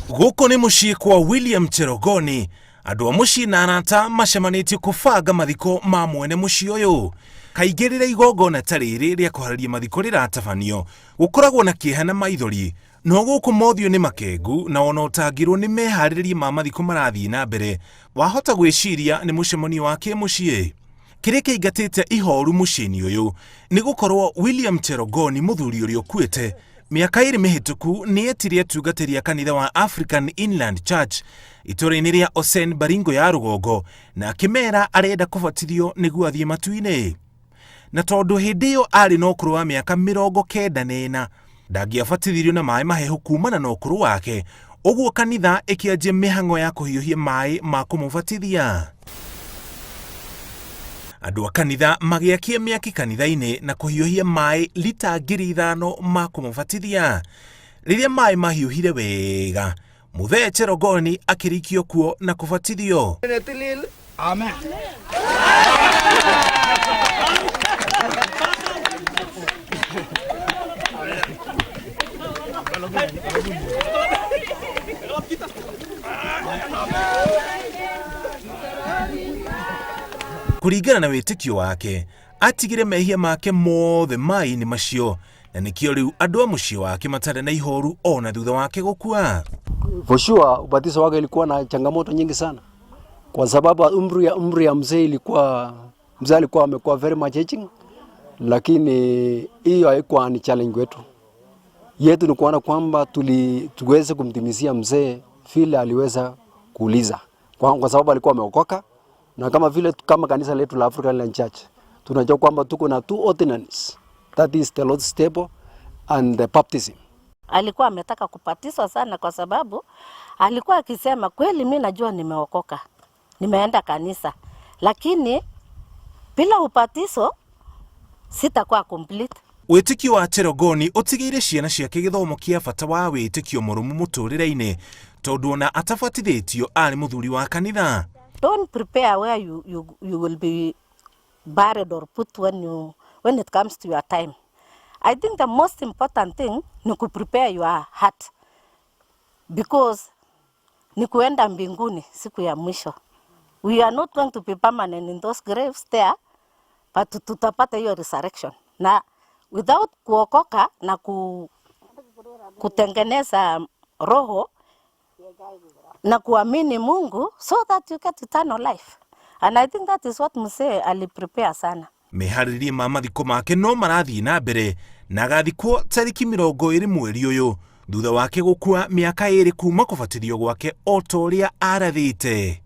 Gũkũ nĩ mũciĩ kwa William Cherogoni. Andũ a mũciĩ na arata macemanĩtie kũbanga mathiko ma mwene mũciĩ ũyũ. Kaingĩ rĩrĩa igongona ta rĩrĩ rĩa kũharĩria mathiko rĩratabanio, gũkoragwo na kĩeha na maithori. No gũkũ mothiũ nĩ makengu na ona ũtangĩrwo nĩ meharĩrĩria ma mathiko marathiĩ na mbere, wahota gwĩciria nĩ mũcemanio wa kĩmũciĩ. Kĩrĩa kĩingatĩte ihoru mũciĩ-inĩ ũyũ nĩ gũkorwo William Cherogoni, mũthuri ũrĩa ũkuĩte mĩaka ĩrĩ mĩhĩtũku, nĩ etire atungatĩri a kanitha wa African Inland Church itũũra-inĩ rĩa Osen Baringo ya rũgongo na akĩmera arenda kũbatithio nĩguo athiĩ matu-inĩ. Na tondũ hĩndĩ ĩyo arĩ na ũkũrũ wa mĩaka 94, ndangĩabatithirio na maĩ mahehu kumana na ũkũrũ wake, ũguo kanitha ĩkĩanjia mĩhang'o ya kũhiũhia maĩ ma kũmũbatithia. Andũ a kanitha magĩakia mĩaki kanitha-inĩ na kũhiũhia maĩ lita 5,000 ma kũmũbatithia. Rĩrĩa maĩ mahiũhire wega, Mũthee Cherogoni akĩrikio kuo na kũbatithio. Amen. Kũringana na wĩtĩkio wake, atigire mehia make mothe maĩ-inĩ macio na nĩkĩo rĩu andũ a mũciĩ wake matarĩ na ihoru ona thutha wake gũkua. For sure ubatizo wake ilikuwa na changamoto nyingi sana, kwa sababu umri ya mzee ilikuwa, mzee alikuwa amekuwa very much aging, lakini hiyo haikuwa ni challenge wetu. Yetu ni kuona kwamba tuweze kumtimizia mzee vile aliweza kuuliza, kwa sababu alikuwa ameokoka, na kama vile kama kanisa letu la African Inland Church tunajua kwamba tuko na two ordinance, that is the Lord's table and the baptism. Alikuwa ametaka kubatizwa sana kwa sababu alikuwa akisema kweli, mi najua nimeokoka, nimeenda kanisa, lakini bila ubatizo sitakuwa complete. Wĩtĩkio wa Cherogoni ũtigĩire ciana ciake gĩthomo kĩa bata wa wĩtĩkio mũrũmu mũtũrĩre-inĩ, tondũ ona atabatithĩtio arĩ mũthuri wa kanitha. Don't prepare where you will be buried or put when it comes to your time. I think the most important thing ni ku prepare your heart, because ni kuenda mbinguni siku ya mwisho. We are not going to be permanent in those graves there, but tutapata hiyo resurrection. Na without kuokoka na kutengeneza roho na kuamini Mungu so that you get eternal life. And I think that is what mzee aliprepare sana. Meharĩrĩria ma mathiko make no marathiĩ na mbere na agathikwo tarĩki 20 mweri ũyũ thutha wake gũkua mĩaka 2 kuma kũbatithio gwake o ta ũrĩa arathĩte.